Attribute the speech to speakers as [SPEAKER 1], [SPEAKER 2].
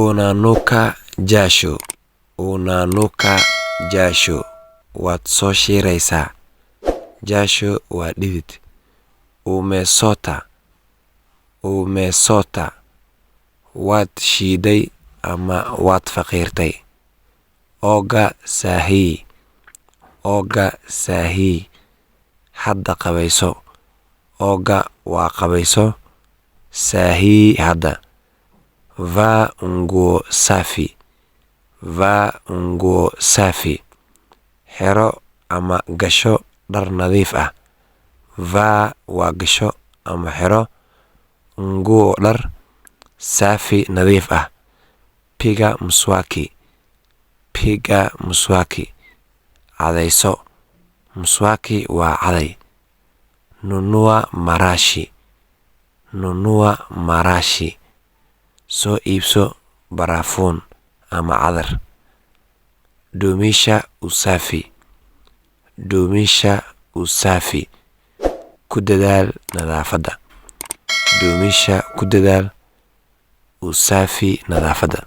[SPEAKER 1] Unanuka jasho. Unanuka jasho. Waad soo shiiraysaa. Jasho waa dhidid. Umesota. Umesota. Waad shiiday ama waad faqiirtay. Oga sahii. Oga sahii. Hadda qabayso. Oga waa qabayso. Sahii hadda. Vaa nguo safi. Vaa nguo safi. Xero ama gasho dhar nadiif ah. Vaa waa gasho ama xero. Nguo dhar. Safi nadiif ah. Piga mswaki. Piga mswaki. Cadayso. Mswaki waa caday. Nunua marashi. Nunua marashi. Soo iibso barafuun ama cadar. Dumisha usafi. Dumisha usafi. Ku dadaal nadaafadda. Dumisha ku dadaal. Usafi nadaafadda.